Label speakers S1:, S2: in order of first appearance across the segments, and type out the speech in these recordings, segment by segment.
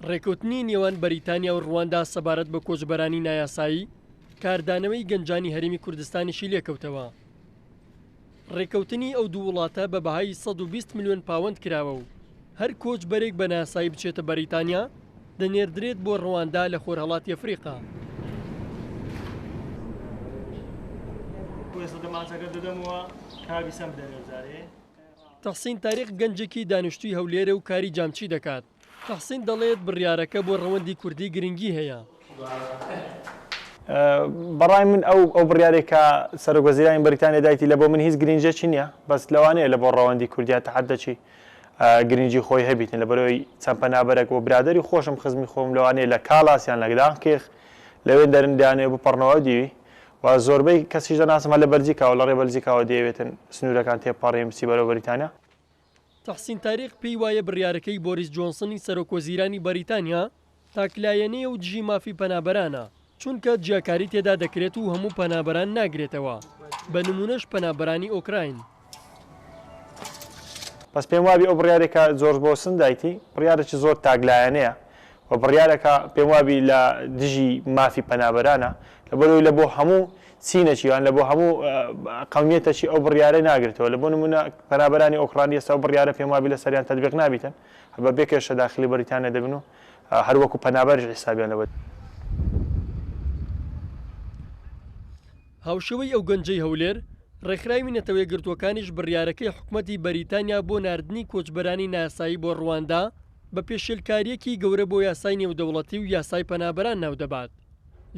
S1: ڕێککەوتنی نێوان بەریتانیا و ڕواندا سەبارەت بە کۆچبەرانی نایاسایی، کاردانەوەی گەنجانی هەرێمی کوردستانیشی لێکەوتەوە. ڕێککەوتنی ئەو دوو وڵاتە بە بەهای 120 ملیۆن پاوەند کراوە و هەر کۆچبەرێک بە نایاسایی بچێتە بەریتانیا، دەنێردرێت بۆ ڕواندا لە خۆرهەڵاتی ئەفریقا. تەحسین تاریق گەنجێکی دانیشتووی هەولێرە و کاری جامچی دەکات. تەحسین دەڵێت بڕیارەکە بۆ ڕەوەندی کوردی گرنگی هەیە.
S2: بەڕای من ئەو ئەو بڕیارەی کە سەرۆک وەزیرانی بەریتانیا دایتی لە بۆ من هیچ گرنگیەکی نییە بەس لەوانەیە لە بۆ ڕەوەندی کوردیا تەحەدەکی گرنگی خۆی هەبیتن لە بەرەوەی چەند پەنابەرەک و برادەری خۆشم خزمی خۆم لەوانەیە لە کالاس یان لە دانکیخ لەوێن دەرن دەیانەوێ بپەڕنەوە دیوی و زۆربەی کەسیش دەناسم هەر لە بەلجیکاوە لە ڕێ بەلجیکاوە دەیەوێتن سنوورەکان تێپەڕین بچی بەرەو بەریتانیا.
S1: تەحسین تاریق پێی وایە بڕیارەکەی بۆریس جۆنسنی سەرۆکوەزیرانی بەریتانیا تاکلایەنەیە و دژی مافی پەنابەرانە، چونکە جیاکاری تێدا دەکرێت و هەموو پەنابەران ناگرێتەوە، بە نموونەش پەنابەرانی ئۆکراین.
S2: بەس پێم وابی ئەو بڕیارەی کە جۆرج بۆسن دایتی بڕیارێکی زۆر تاکلایەنەیە و بڕیارەکە پێم وابی لە دژی مافی پەنابەرانە لەبەرئەوەی لە بۆ هەموو چینەکی یان لە بۆ هەموو قەومیەتەکی ئەو بڕیارەی ناگرێتەوە لە بۆ نموونە پەنابەرانی ئۆکرانی ئێستا ئەو بڕیارە پێم وابی لەسەریان تەتبیق نابیتن بە بێ کێشە داخلی بەریتانیا دەبن و هەر وەکو پەنابەریش حیسابیان لەوە
S1: هاوشێوەی ئەو گەنجەی هەولێر، ڕێکخراوی نەتەوەیەکگرتووەکانیش بڕیارەکەی حکومەتی بەریتانیا بۆ ناردنی کۆچبەرانی نایاسایی بۆ ڕواندا بە پێشێلکارییەکی گەورە بۆ یاسای نێودەوڵەتی و یاسای پەنابەران ناودەبات.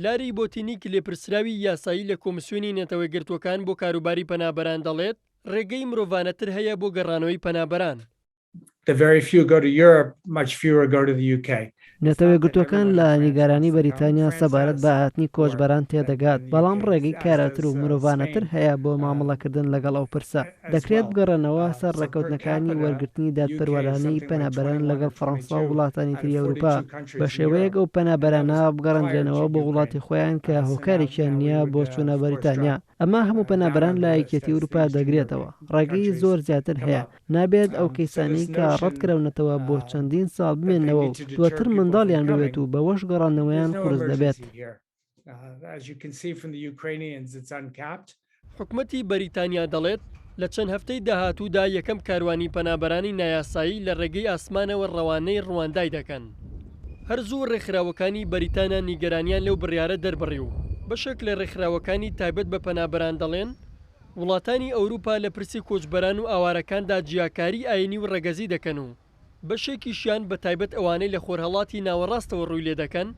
S1: لاری بۆتینیک لێپرسراوی یاسایی لە کۆمسیۆنی نەتەوەیەکگرتووەکان بۆ کاروباری پەنابەران دەڵێت، ڕێگەی مرۆڤانەتر هەیە بۆ گەڕانەوەی پەنابەران.
S3: نەتەوەیەکگرتووەکان لە نیگەرانی بەریتانیا سەبارەت بە هاتنی کۆچبەران تێدەگات، بەڵام ڕێگەی کاراتر و مرۆڤانەتر هەیە بۆ مامەڵەکردن لەگەڵ ئەو پرسە. دەکرێت بگەڕێنەوە سەر ڕێککەوتنەکانی وەرگرتنی دادپەروەرانەی پەنابەران لەگەڵ فەڕەنسا و وڵاتانی تری ئەوروپا، بە شێوەیەک ئەو پەنابەرانە بگەڕێندرێنەوە بۆ وڵاتی خۆیان کە هۆکارێکیان نییە بۆ چوونە بەریتانیا. ئەمە هەموو پەنابەران لە یەکێتی ئەوروپا دەگرێتەوە. ڕێگەی زۆر زیاتر هەیە. نابێت ئەو کەیسانەی کە ڕەتکراونەتەوە بۆ چەندین ساڵ بمێننەوە و دواتر منداڵیان ببێت و بەوەش گەڕاندنەوەیان قورس دەبێت.
S1: حکومەتی بەریتانیا دەڵێت، لە چەند هەفتەی داهاتوودا یەکەم کاروانی پەنابەرانی نایاسایی لە ڕێگەی ئاسمانەوە ڕەوانەی ڕواندای دەکەن. هەر زوو ڕێکخراوەکانی بەریتانا نیگەرانیان لەو بڕیارە دەربڕی و بەشێک لە ڕێکخراوەکانی تایبەت بە پەنابەران دەڵێن، وڵاتانی ئەوروپا لە پرسی کۆچبەران و ئاوارەکاندا جیاکاری ئایینی و ڕەگەزی دەکەن و بەشێکیشیان بە تایبەت ئەوانەی لە خۆرهەڵاتی ناوەڕاستەوە ڕووی لێدەکەن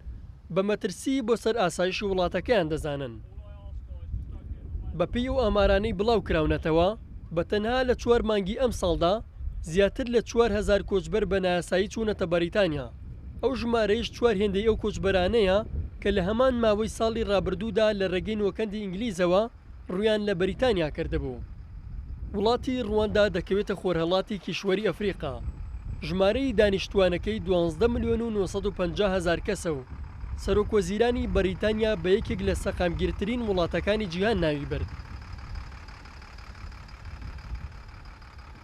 S1: بە مەترسیی بۆ سەر ئاسایشی وڵاتەکەیان دەزانن. بەپێی ئەو ئامارانەی بڵاوکراونەتەوە، بە تەنها لە چوار مانگی ئەمساڵدا زیاتر لە 4000 کۆچبەر بە نایاسایی چوونەتە بەریتانیا، ئەو ژمارەیەش چوار هێندەی ئەو کۆچبەرانەیە کە لە هەمان ماوەی ساڵی ڕابردوودا لە ڕێگەی نۆکەندی ئینگلیزەوە ڕوویان لە بەریتانیا کردبوو. وڵاتی ڕواندا دەکەوێتە خۆرهەڵاتی کیشوەری ئەفریقا، ژمارەی دانیشتووانەکەی 12 ملیۆن و 950 هەزار کەسە و سەرۆکوەزیرانی بەریتانیا بە یەکێک لە سەقامگیرترین وڵاتەکانی جیهان ناوی برد.